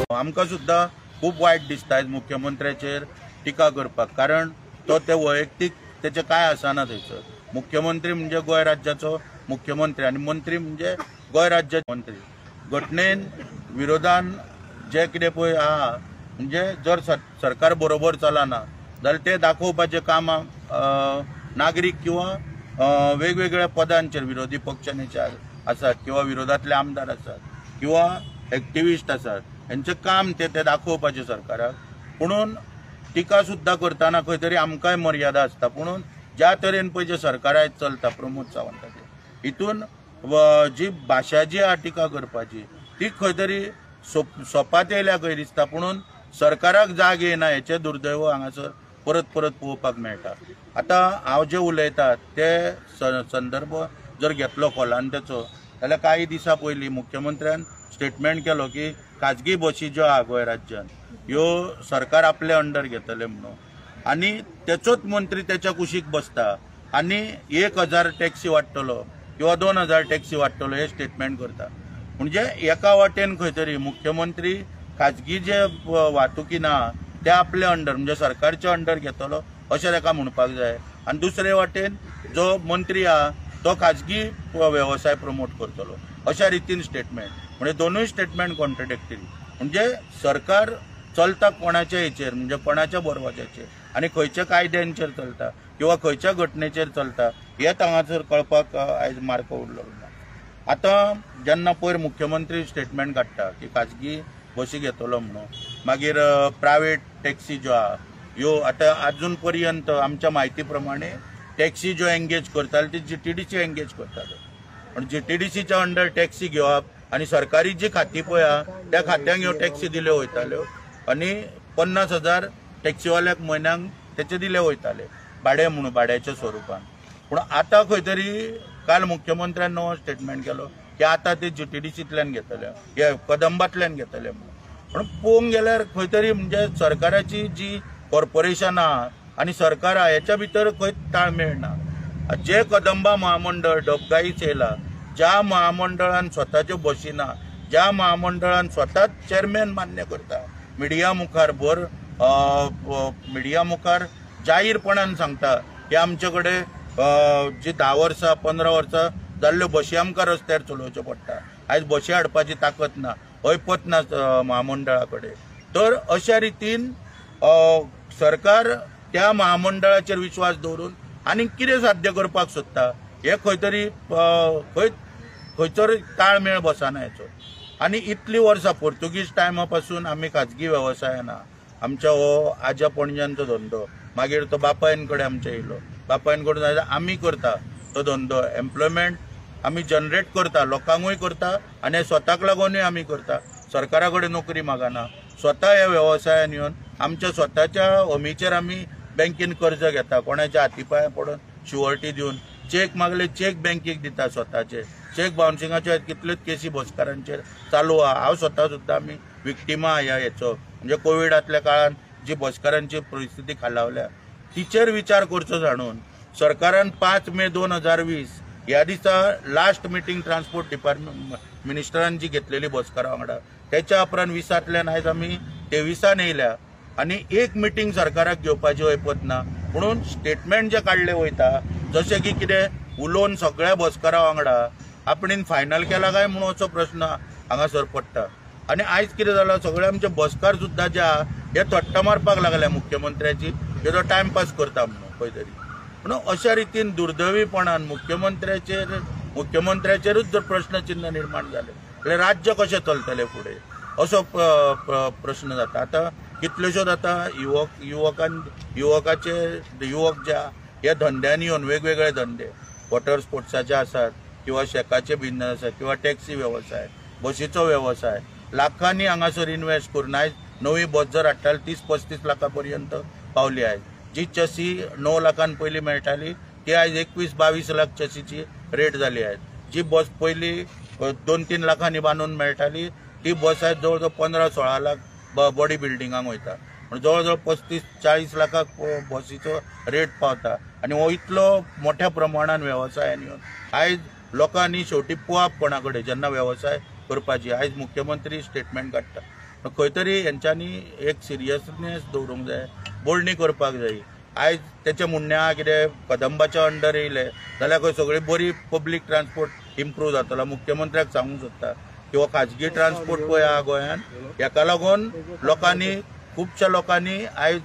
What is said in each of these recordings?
आमकां सुद्दां खूब वायट दिसता आयज मुख्यमंत्र्याचेर टिका करपाक, कारण तो ते वैयक्तीक तेचें कांय आसना थंयसर। मुख्यमंत्री म्हणजे गोंय राज्याचो मुख्यमंत्री आनी मंत्री म्हणजे गोंय राज्याचे मंत्री। घटनेन विरोधान जे कितें पळय आहा म्हणजे जर सरकार बरोबर चलना जाल्यार ते दाखोवपाचें काम नागरीक किंवा वेगवेगळ्या पदांचेर विरोधी पक्षनेते आसात किंवा विरोधातले आमदार आसात किंवा एक्टिविस्ट आसात हेंचें काम ते दाखोवपाचें सरकाराक। पुणून टिका सुद्दां करतना खंय तरी आमकांय मर्यादा आसता। पुणून ज्या तरेन पळय जें सरकार आयज चलता प्रमोद सावंताचें हितून जी भाशा जी आहा टिका करपाची ती खंय तरी सोपात येयल्या खंय दिसता। पुणून सरकाराक जाग येना हेचें दुर्दैव हांगासर परत परत पळोवपाक मेळटा। आतां हांव जे उलयता ते संदर्भ जर घेतलो कोलांतेचो जाल्यार कांय दिसां पयलीं मुख्यमंत्र्यान स्टेटमेंट केलो की खाजगी बशी ज्यो आहा गोंय राज्यान ह्यो सरकार आपले अंडर घेतले म्हणून, आनी तेचोच मंत्री तेच्या कुशीक बसता आनी 1000 टॅक्सी वाडटलो किंवा 2000 टॅक्सी वाडटलो हे स्टेटमेंट करता। म्हणजे एका वाटेन खंय तरी मुख्यमंत्री खाजगी जे वाहतुकी ना ते आपले अंडर म्हणजे सरकारच्या अंडर घेतलो अशें ताका म्हणपाक जाय, आनी दुसरे वाटेन जो मंत्री आहा तो खाजगी वेवसाय प्रमोट करतलो अशा रितीन स्टेटमेंट। म्हणजे दोनूय स्टेटमेंट कॉन्ट्रडिक्टरी। म्हणजे सरकार चलता कोणाच्या हेचेर म्हणजे कोणाच्या बरवाच्याचेर आनी खंयच्या कायद्यांचेर चलता किंवा खंयच्या घटनेचेर चलता हें हांगासर कळपाक आयज मार्क उरलो ना। आतां जेन्ना पयर मुख्यमंत्री स्टेटमेंट काडटा की खाजगी बशी घेतलो म्हणून, मागीर प्रायवेट टॅक्सी ज्यो आहा ह्यो आतां आजून पर्यंत आमच्या म्हायती प्रमाणे टॅक्सी ज्यो एंगेज करताले ती GTDC engage करताले, पण GTDCच्या अंडर टॅक्सी घेवप आनी सरकारी जी खाती पळय आहा त्या खात्यांक ह्यो टॅक्सी दिल्यो वयताल्यो आनी 50,000 टॅक्सीवाल्याक म्हयन्याक तेचे दिले वयताले भाडें म्हणून भाड्याच्या स्वरुपान। पूण आतां खंय तरी काल मुख्यमंत्र्यान नवो स्टेटमेंट केलो की आतां ते GTDCतल्यान घेतले हे कदंबांतल्यान घेतले म्हणून। पूण पळोवंक गेल्यार खंय तरी म्हणजे सरकाराची जी कॉर्पोरेशनां आहा आनी सरकार आहा हेच्या भितर खंय ताळमेळ ना। जे कदंबा महामंडळ डबगाईच येयला, ज्या महामंडळान स्वताच्यो बशी ना, ज्या महामंडळान स्वताच चेअरमॅन मान्य करता मिडिया मुखार भर मिडिया मुखार जाहीरपणान सांगता की आमचे कडेन जी 10 वर्सां 15 वर्सां जाल्ल्यो बशी आमकां रस्त्यार चलोवच्यो पडटा, आयज बशी हाडपाची ताकद ना, ऐपत ना महामंडळा कडेन। तर अशा रितीन सरकार त्या महामंडळाचेर विश्वास दवरून आनी कितें साध्य करपाक सोदता हें खंय तरी खंयसर ताळमेळ बसना हेचो। आनी इतलीं वर्सां पोर्तुगीज टायमा पासून आमी खाजगी वेवसायान आमच्या हो आज्या पणज्यांचो धंदो, मागीर तो बापायन कडेन आमच्या येयलो, बापायन कडेन आमी करता तो धंदो, एम्प्लॉयमेंट आमी जनरेट करता, लोकांकूय करता आनी स्वताक लागूनय आमी करता, सरकारा कडेन नोकरी मागना, स्वता ह्या वेवसायान येवन आमच्या स्वताच्या हमीचेर आमी बँकेन कर्ज घेता, कोणाच्या हाती पांय पडून शुअरिटी दिवन चॅक मागले चॅक बँकेक दिता स्वताचे, चॅक बाउन्सिंगाच्यो कितल्योच केसी बसकारांचेर चालू आहा। हांव स्वता सुद्दां आमी विक्टिमा ह्या हेचो म्हणजे कोविडांतल्या काळान जी बसकारांची परिस्थिती खालावल्या तिचेर विचार करचो जाणून सरकारान 5 मे 2020 ह्या दिसा लास्ट मिटींग ट्रान्सपोर्ट डिपार्टमेंट मिनिस्टरान जी घेतलेली बसकारा वांगडा तेच्या उपरांत 20तल्यान आयज आमी 23 येयल्या आनी एक मिटींग सरकाराक घेवपाची ऐपत ना। म्हणून स्टेटमेंट जे काडले वयता जशें की कितें उलोवन सगळ्या बसकारा वांगडा आपणेन फायनल केला काय म्हणून असो प्रश्न हांगासर पडटा। आनी आयज कितें जालां सगळे आमचे बसकार सुद्दां जे आहा हे थट्टा मारपाक लागल्या मुख्यमंत्र्याची, तेजो टायमपास करता म्हणून खंय तरी। म्हणून अशा रितीन दुर्दैवीपणान मुख्यमंत्र्याचेरूच जर प्रश्नचिन्ह निर्माण जालें जाल्यार राज्य कशें चलतलें फुडें असो प्रश्न जाता। आतां कितल्योश्योच आतां युवक जे ह्या धंद्यांनी येवन वेगवेगळे धंदे वॉटर स्पोर्ट्साचे आसात किंवा शेकाचे बिजनेस आसात किंवा टॅक्सी वेवसाय, बसीचो वेवसाय, लाखांनी हांगासर इन्वेस्ट करून आयज नवी बस जर हाडटाले 30-35 लाखां पर्यंत पावली आयज। जी चसी 9 लाखान पयलीं मेळटाली ती आयज 21-22 लाख चसीची रेट जाली आयज। जी बस पयलीं 2-3 लाखांनी बांदून मेळटाली ती बस आयज जवळ जवळ 15-16 लाख बॉडी बिल्डिंगांक वयता, म्हणजे जवळ जवळ 35-40 लाखाक बसीचो रेट पावता। आनी हो इतलो मोठ्या प्रमाणान वेवसायान येवन आयज लोकांनी शेवटी पोवप कोणा कडेन जेन्ना वेवसाय करपाची। आयज मुख्यमंत्री स्टेटमेंट काडटा खंय तरी हेंच्यांनी एक सिरियसनेस दवरूंक जाय, बोलणी करपाक जाय. आयज तेचें म्हणणें आहा कितें कदंबाच्या अंडर येयले जाल्यार खंय सगळी बरी पब्लीक ट्रान्सपोर्ट इम्प्रूव जातलो. मुख्यमंत्र्याक सांगूंक सोदता किंवा खाजगी ट्रान्सपोर्ट पळय आहा गोंयांत, हेका लागून लोकांनी खुबश्या लोकांनी आयज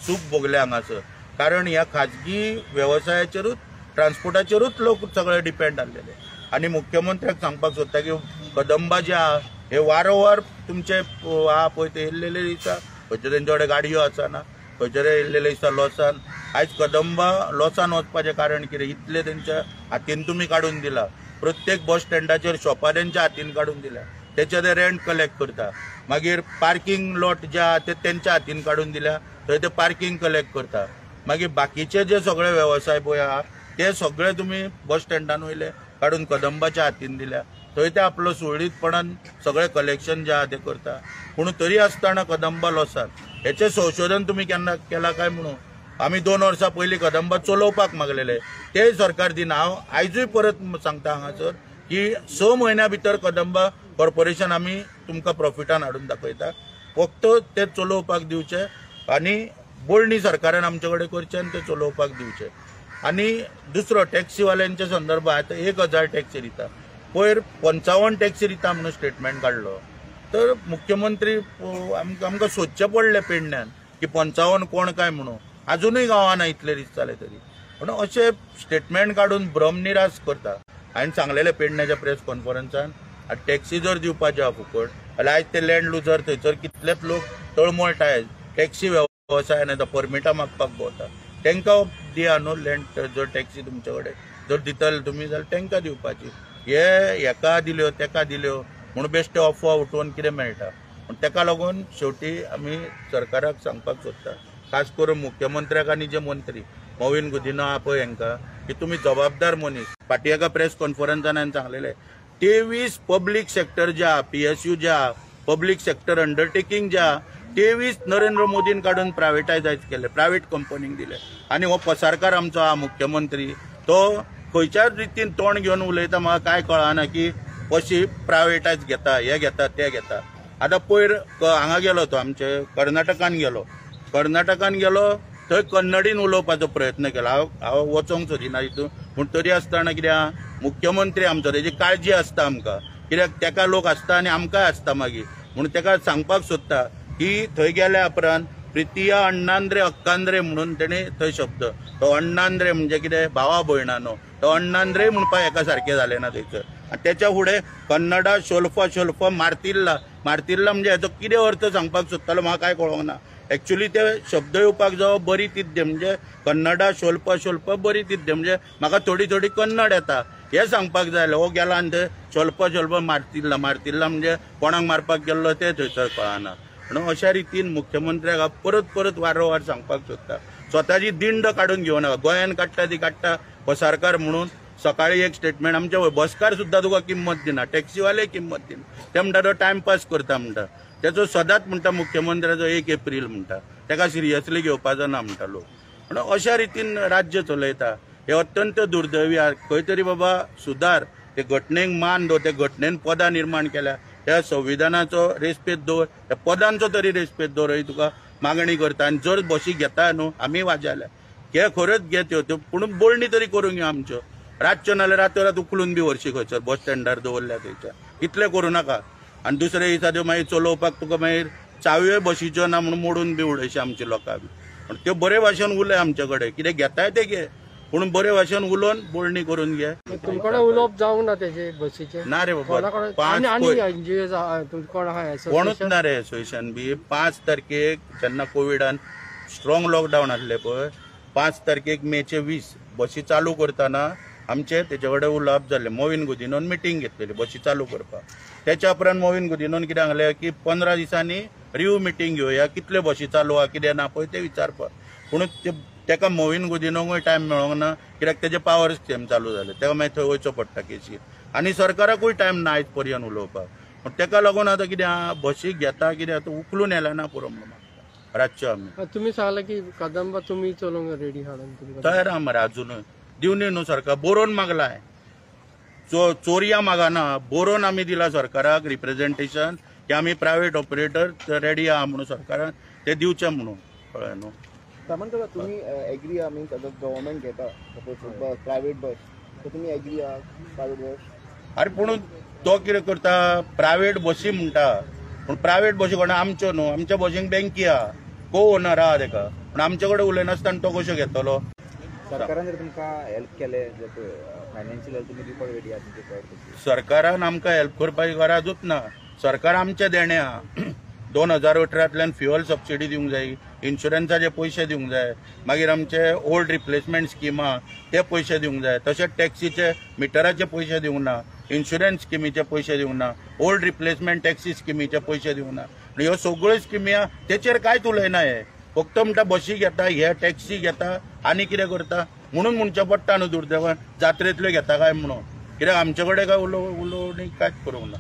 सूख भोगलें हांगासर. कारण ह्या खाजगी वेवसायाचेरूच ट्रान्सपोर्टाचेरूच लोक सगळे डिपेंड आसलेले. आनी मुख्यमंत्र्याक सांगपाक सोदता की कदंबा जे आहा हे वारंवार तुमचे आहा पळय ते येयल्लेले दिसा खंयचे तेंचे कडेन गाडयो आसना, खंयचे येयल्लेले दिसा लॉसान. आयज कदंबा लॉसान वचपाचें कारण कितें, इतले तेंच्या हातीन तुमी काडून दिला. प्रत्येक बस स्टँडाचेर शॉपां तेंच्या हातीन काडून दिल्या, तेचे ते रेंट कलेक्ट करता. मागीर पार्किंग लॉट जे आहा ते तेंच्या हातीन काडून दिल्या, थंय ते पार्किंग कलेक्ट करता. मागीर बाकीचे जे सगळे वेवसाय पळय आहा ते सगळे तुमी बस स्टँडान वयले काडून कदंबाच्या हातीन दिल्या, थंय ते आपलो सुरळीतपणान सगळे कलेक्शन जे आहा ते करता. पूण तरी आसतना कदंबा लॉसान. हेचें संशोधन तुमी केन्ना केलां काय म्हणून आमी 2 वर्सां पयलीं कदंबा चलोवपाक मागलेले ते सरकार दिना. हांव आयजूय परत सांगता हांगासर की 6 म्हयन्या भितर कदंबा कॉर्पोरेशन आमी तुमकां प्रॉफिटान हाडून दाखयता. फक्त ते चलोवपाक दिवचे आनी बोलणी सरकारान आमचे कडेन करचें आनी ते चलोवपाक दिवचे. आनी दुसरो टॅक्सीवाल्यांच्या संदर्भात 1000 टॅक्सी दिता, पयर 55 टॅक्सी दिता म्हणून स्टेटमेंट काडलो. तर मुख्यमंत्री आमकां सोदचें पडलें पेडण्यान की 55 कोण काय म्हणून, अजुनूय गांवांना इतले दीस जाले तरी. पूण अशें स्टेटमेंट काडून भ्रमनिरास करता. हांवें सांगलेलें पेडण्याच्या प्रेस कॉन्फरन्सान, टॅक्सी जर दिवपाची आहा फुकट जाल्यार आयज ते लँड लुजर थंयसर कितलेच लोक तळमळटा, टॅक्सी वेवसायान येता, परमिटां मागपाक भोंवता, तांकां दिया न्हू लँड. जर टॅक्सी तुमचे कडेन जर दितले तुमी जाल्यार तांकां दिवपाची. हे हेका दिल्यो तेका दिल्यो म्हूण बेश्टे अफवा उठोवन कितें मेळटा. पूण ताका लागून शेवटी आमी सरकाराक सांगपाक सोदता, खास करून मुख्यमंत्र्याक आनी जे मंत्री मॉवीन गुदिन्हो आहा पळय हांकां, की तुमी जबाबदार मनीस. फाटीं एका प्रेस कॉन्फरन्सान हांवें सांगलेलें 23 पब्लीक सेक्टर जे आहा, PSU जे आहा, पब्लीक सेक्टर अंडरटेकींग जे आहा, 23 नरेंद्र मोदीन काडून प्रायवेटायज केले, प्रायवेट कंपनीक दिले. आनी हो पसारकार आमचो आहा मुख्यमंत्री, तो खंयच्याच रितीन तोंड घेवन उलयता म्हाका कांय कळना की कशी प्रायवेटायज घेता, हे घेता ते घेता. आतां पयर हांगा गेलो तो आमचे कर्नाटकान गेलो, कर्नाटकान गेलो थंय कन्नडीन उलोवपाचो प्रयत्न केला. हांव वचोंक सोदिना हितून, पूण तरी आसतना कित्याक मुख्यमंत्री आमचो तेजी काळजी आसता आमकां, कित्याक तेका लोक आसता आनी आमकांय आसता मागीर. म्हणून तेका सांगपाक सोदता की थंय गेल्या उपरांत प्रितिया अण्णांद्रे अक्कांद्रे म्हणून तेणें थंय शब्द, तो अण्णांद्रे म्हणजे कितें भावा भयणानो, तो अण्णांद्रे म्हणपाक एका सारकें जालें ना थंयसर. आनी तेच्या फुडें कन्नडा शोल्फा शोल्फा मार्तिल्ला मार्तिल्ला म्हणजे हेचो कितें अर्थ सांगपाक सोदतालो म्हाका कांय कळोंक ना. एक्चुअली ते शब्द येवपाक जावो बरी तिद्दे, म्हणजे कन्नडा शोल्पा शोल्पा बरी तिद्दे म्हणजे म्हाका थोडी थोडी कन्नड येता हें सांगपाक जाय. हो गेला आनी थंय शोल्पा शोल्पा मार्तिल्ला मार्तिल्ला म्हणजे कोणाक मारपाक गेल्लो तें थंयसर कळना. म्हणून अशा रितीन मुख्यमंत्र्याक परत परत वारंवार सांगपाक सोदता, स्वताची दिंड काडून घेवं नाका. गोंयान काडटा ती काडटा पसारकार म्हणून सकाळी एक स्टेटमेंट, आमच्या बसकार सुद्दां तुका किंमत दिना, टॅक्सीवाले किंमत दिना, ते म्हणटा तो टायमपास करता म्हणटा. तेचो सदांच म्हणटा मुख्यमंत्र्याचो 1 एप्रील म्हणटा, तेका सिरियसली घेवपाचो ना म्हणटा लोक. म्हणून अशा रितीन राज्य चलयता हे अत्यंत दुर्दैवी. खंय तरी बाबा सुदार, ते घटनेक मान दवर, ते घटनेन पदां निर्माण केल्या त्या संविधानाचो रेस्पेद दवर, त्या पदांचो तरी रेस्पेद दवर ही तुका मागणी करता. आनी जर बशी घेता न्हू आमी वाजाल्या घे, खऱ्योच घे त्यो त्यो, पूण बोलणी तरी करूंक यो आमच्यो. रातच्यो नाल्यार रातोरात उखलून बी व्हरशी खंयसर बस स्टँडार दवरल्या थंयच्या, इतलें करूं नाका. आनी दुसऱ्या दिसा त्यो मागीर चलोवपाक तुका मागीर चावयो बशीच्यो ना म्हणून मोडून बी उडयशी आमचे लोकां बी. पूण त्यो बरे भाशेन उलय आमचे कडेन, कितें घेताय तें घे, पूण बरे भाशेन उलोवन बोलणी करून घे. तुमकडे उलोवप जावंक ना तेजे बसीचे? ना रे बाबा, कोणूच ना रे एसोसिएशन बी. 5 तारखेक जेन्ना कोविडान स्ट्रॉंग लॉकडावन आसलें पळय, 5 तारखेक मेचे 20 बसी चालू करतना आमचे तेजे कडेन उलोवप जालें. मॉवीन गुदिन्होन मिटींग घेतलेली बसी चालू करपाक. तेच्या उपरांत मॉवीन गुदिन्होन कितें सांगलें की 15 दिसांनी रिव्यू मिटींग घेवया, कितले बसी चालू आहा कितें ना पळय तें विचारपाक. पूण तेका मॉवीन गुदिन्होकूय टायम मेळोंक ना, कित्याक तेजे पावर स्कॅम चालू जाले, तेका मागीर थंय वयचो पडटा केसीर, आनी सरकाराकूय टायम ना आयज पर्यंत उलोवपाक. पूण तेका लागून आतां कितें आहा बशी घेता कितें आतां उखलून येयला ना पुरो म्हणून मागता रातच्यो आमी. तुमी सांगलें की कदंबा तुमी चलोवंक रेडी हाडून तयार आहा मरे, अजुनूय दिवनी न्हू सरकार बरोवन मागलाय, चोरया मागना, बरोवन आमी दिला सरकाराक रिप्रेझेंटेशन की आमी प्रायवेट ऑपरेटर रेडी आहा म्हणून सरकारान ते दिवचे म्हणून, कळ्ळें न्हू. सामंत, तुम्ही एग्री आहा? मिन्स आतां गव्हर्मेंट घेता सपोज बस, प्रायवेट बस, तर तुम्ही एग्री आहा प्रायवेट बस? अरे पूण तो कितें करता, प्रायवेट बसी म्हणटा, पूण प्रायवेट बसी कोणा आमच्यो न्हू, आमच्या बसींक बँकी आहा, को ओनर आहा तेका, पूण आमचे कडेन उलयनासतना तो कश्यो घेतलो? सरकारान जर तुमकां हेल्प केले, जर फायनान्शियल हेल्प तुमी दिवपाक रेडी आहा तुमचे प्रायवेट बसी? सरकारान आमकां हेल्प करपाची गरजूच ना. सरकार आमचें देणें आहा. 2018तल्यान फ्युअल सबसिडी दिवंक जाय, इन्शुरन्साचे पयशे दिवंक जाय, मागीर आमचे ओल्ड रिप्लेसमेंट स्कीम आहा ते पयशे दिवंक जाय, तशेंच टॅक्सीचे मिटराचे पयशे दिवंक ना, इन्शुरन्स स्किमीचे पयशे दिवंक ना, ओल्ड रिप्लेसमेंट टॅक्सी स्किमीचे पयशे दिवंक ना. आनी ह्यो सगळ्यो स्किमी आहा तेचेर कांयच उलयना. हे फक्त म्हणटा बशी घेता, हे टॅक्सी घेता आनी कितें करता म्हणून म्हणचें पडटा न्हू. दुर्दैवान जात्रेंतल्यो घेता काय म्हणून, कित्याक आमचे कडेन काय उलोवणी कांयच करूंक ना.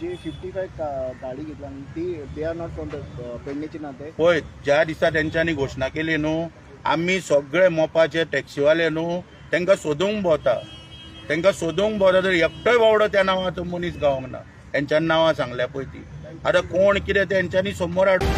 जे 55 गाडी घेतला ती they are not from the पेडणेचे ना ते? पळय, ज्या दिसा तेंच्यांनी घोशणा केली न्हू, आमी सगळे मोपाचे टॅक्सीवाले न्हू तांकां सोदूंक भोंवता, तांकां सोदूंक भोंवता, तर एकटोय बावडो त्या नांवाचो मनीस गावंक ना. तेंच्यानी नांवां सांगल्या पळय ती, आतां कोण कितें तेंच्यांनी समोर हाडून